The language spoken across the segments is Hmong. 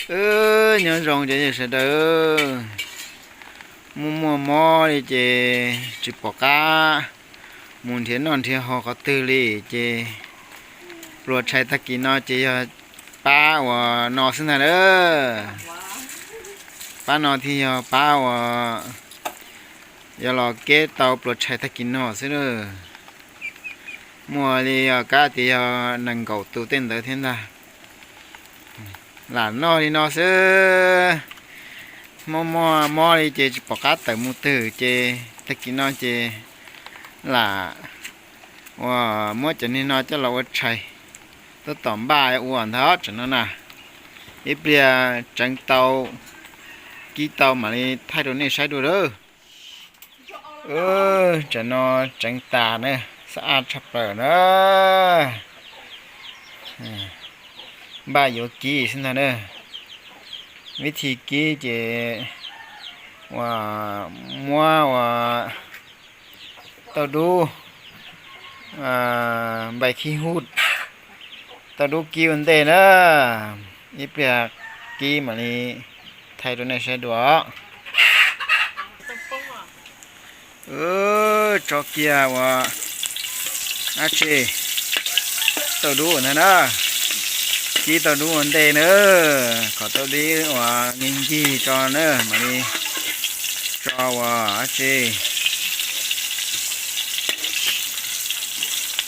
Wb nyob zoo cov sawv daws, muaj muaj mob li ces tsis pom qab mus nrhiav noj nrhiav haus qhov twg li ces pluas tshais tag kis no ces yog pab uas no xwb ntag na. Pab no thiaj yog pab uas yuav los keb tau pluas tshais tag kis no xwb na. Muaj li kab tias yog nees nkaum tus tej ntawd thiab ntag. Lam noj li no xwb. Mob mob mob li ces tsis pom qab tawm mus twg ces tag kis no ces lam uas muab cov niag no coj los ua tshais, tab tom npaj ua ntag tsam no na. Ib pliag tseev tau, kib tau mam li thaij rau nej saib dua lawm. Tsam no tseev tas na, xab ab tshaj plaws na. Npaj yuav kib xwb ntag na. Vib thi kib ces uas muab uas tauj dub, npais khib huj, tauj dub kib ua ntej na. Ib pliag kib mam li thaij rau nej saib dua. Tso kiag uas dab tsi, tauj dub ntag na. Kib tauj dub ua ntej na, kom tauj dub uas ncig ncig tso na mam li tso uas dab tsi,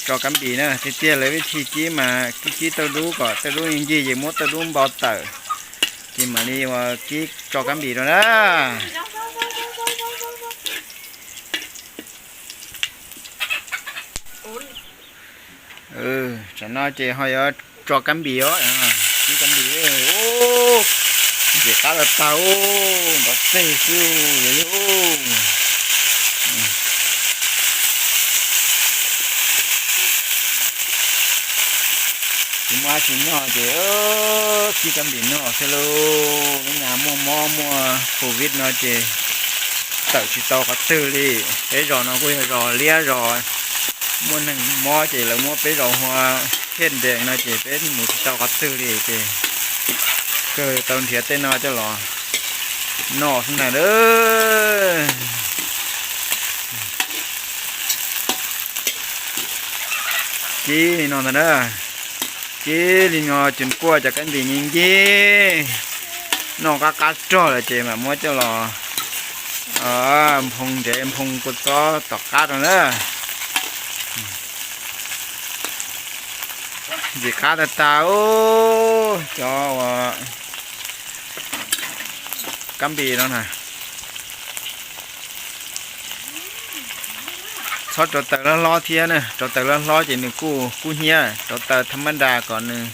tso kab npis na. Tiag tiag lawv vib thi kib mas kib kib tauj dub kom tauj dub ncig ncig ces muab tauj dub npo tawm, ces mam li uas kib tso kab npis rau na. Tsam no ces ho yuav tso kab npis os, kib kab npis. Ntxim qab tag tag, nrov teg xwb. Tsis muaj dab tsi noj ces kib kab npis noj xwb lauj. Lub nyas muaj mob muaj covid no ces tawm tsis tau qhov twg li. Peb zos no kuj yog zos liab zos, muaj neeg mob ces lawv muab peb zos hu hej ntees no ces peb mus tsis tau qhov twg li ces kawg tau nrhiav tej no coj los noj xwb ntag lauj. Kib li no ntag na. Kib li no ces kuaj cov kab npis ncig ncig, noj qab qab rog lawm ces mam muab coj los nphoo ntsev nphoo kua txob tom qab rau na. Ntxim qab tag tag, cov uas kab npis no na. Txhob rau taws loj hlob thiab na, rau taws loj hlob ces nws kuj kub hnyiab, rau taws thab mab da kom nws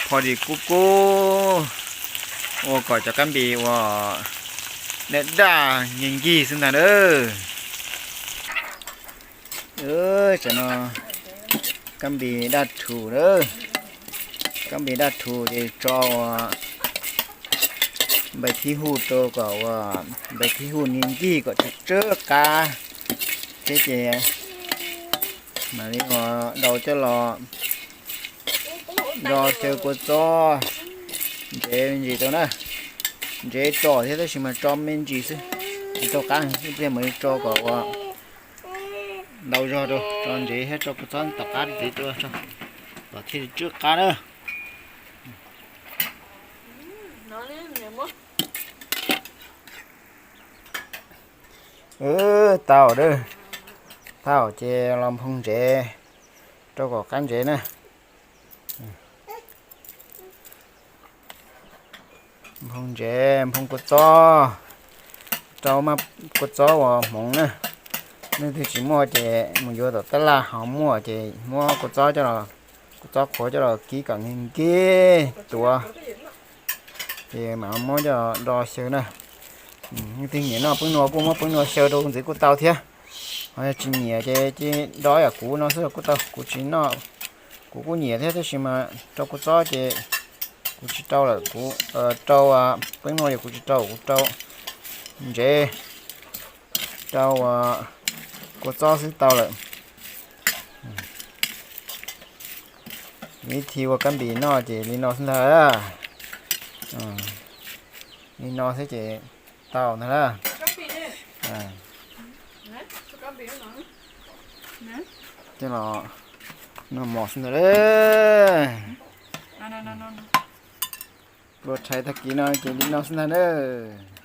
pho dis kub kub, ua kom cov kab npis uas daj daj ncig ncig xwb ntag na. Tsam no kab npis daj rhus lawm. Kab npis daj rhus ces tso uas npais thib huj rau kom uas npais thib huj ncig ncig kom tsw tsw qab thiab ces mam li uas daus coj los do xyaw kua txob ntsev me ntsis rau na. Ntsev tso thiab tab sis mas tso me ntsis xwb, tsis tau qab, ib pliag mam li tso kom uas ntau zog rau, tso ntsev thiab tso kua txob tom qab ntxiv rau kom thiaj li tsw qab na. Tau, tau ces los nphoo ntsev rau kom qab ntsev na. Nphoo ntsev, nphoo kua txob, rau mas kua txob uas hmoov na. Leej twg tsis muaj ces mus yuav tom tab laj, ho muaj ces muab kua txob coj los, kua txob qhuav coj los kib kom nkig nkig tuav, ces mam muab coj do xyaw na. Leej twg nyiam noj peeb nua kuj muab peeb nua xyaw rau ntxiv kuj tau thiab. Ho yog tsis nyiam ces cia do yam kuv no xwb los kuj tau, kuv tsis noj. Kuv kuj nyiam thiab tab sis mas rau kua txob ces kuv tsis rau lawm, kuv rau peeb nua ces kuv tsis rau, kuv rau ntsev, rau kua txob xwb tau lawm. Vib thi ua kab npis noj ces li no xwb ntag. Li no xwb ces tau ntag na. Coj los noj mov xwb ntag lauj. Plua rhais tag kis no ces li no xwb ntag lauj.